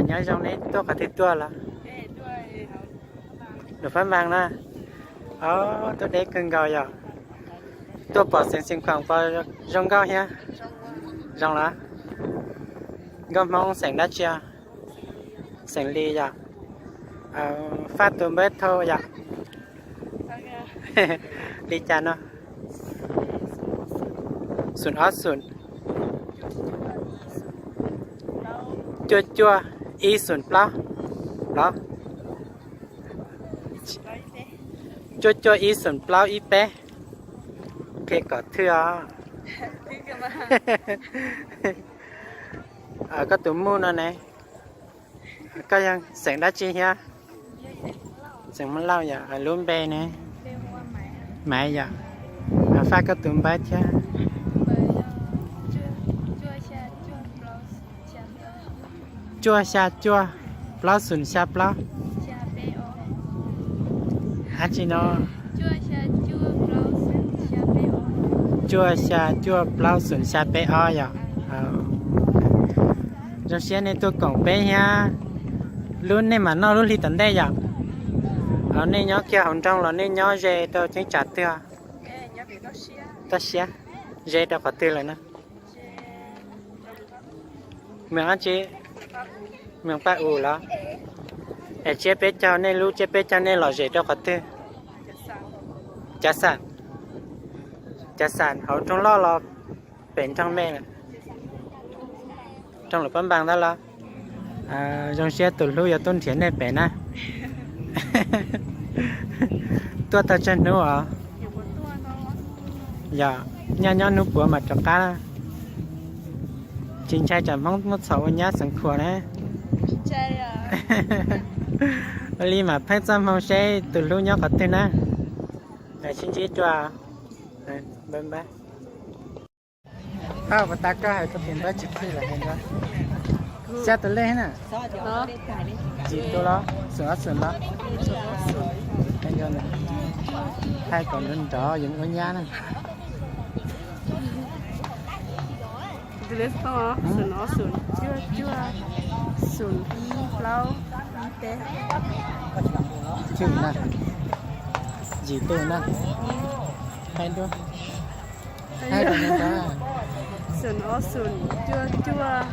Nyob zoo, neb tuaj qhov twg tuaj los? Luam Phab Npas na. Ob, tuaj deb kawg nkaus yom. Tuaj pom xeev Xeev Khuam pom zoo nkauj thiab. Zoo los? Nkauj Hmoob xeem dab tsi? Xeem Lis yom. Faj tus npawb thau yom. Li cas no? Xoom ob xoom, cuaj cuaj ib xoom plaub los? Cuaj cuaj ib xoom plaub ib peb. Qhia kom thwj os. Koj tus muj no ne? Koj yog xeem dab tsi thiab? Xeem Hmoob Lauj yom. Lub npe ne? Maiv yom. Faj koj tus npawb thiab. Cuaj xya cuaj plaub xoom xya plaub. Dab tsi no? Cuaj xya cuaj plaub xoom xya peb ob yom. Zoo siab nej tuaj koom peb thiab. Lub nej mam noj lub hli tom ntej yom. Nej nyob kiag hauv nroog los nej nyob ze rau cheeb tsam twg? Toj Siab. Ze rau qhov twg lawm na? Mws dab tsi? Mws Paj Us los? Es tsiab peb caug, nej lub tsiab peb caug nej lom zem rau qhov twg? Cav Xam. Cav Xam hauv nroog loj los pem nroog me? Nroog Luam Phab Npas ntag los? Zoo siab tus hlub yuav tuaj nrhiav nej pem na. Tuaj tau tsawg hnub os? Yog, nyob nyob hnub puav mas rov qab. Tsis ntshai tsam Hmoob muab txhom ua nyab Xeev Khuam na. Ua li mam pheej txoj hmoo seb tus hlub nyob qhov twg na. Sib ntsib dua. Hab, puas tas koj hais rau kuv npawb tsis thwj los? Xya tus lej na. Yim tus los? Xoom ob xoom los? Hais kom nrov nrov yuav ua nyab na. Xoom ob xoom cuaj cuaj xoom ib plaub ib peb. Thwj na. Yim tus na. Hais dua. Hais kom nrov. Xoom ob xoom cuaj cuaj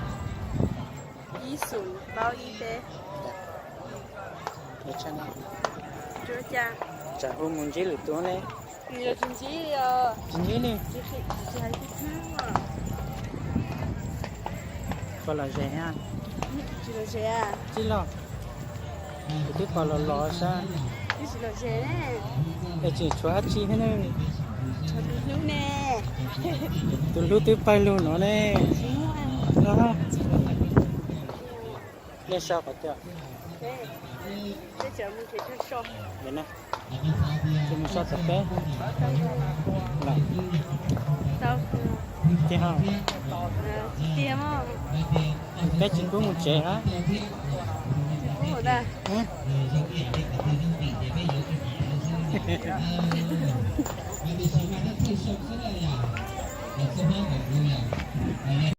ib xoom plaub ib peb. Tsam hu mus ntsib lwm tus ne. Tsis ntsib li. Koj los ze thiab? Tsis los. Kuv twb pom los los sab. Es tseem tshuav dab tsi thiab ne? Tus hlub twb pawg lug no ne. Nej so qhov twg? Ces mus so tom peb. Ces ho peb tsis pub mus tsev hab.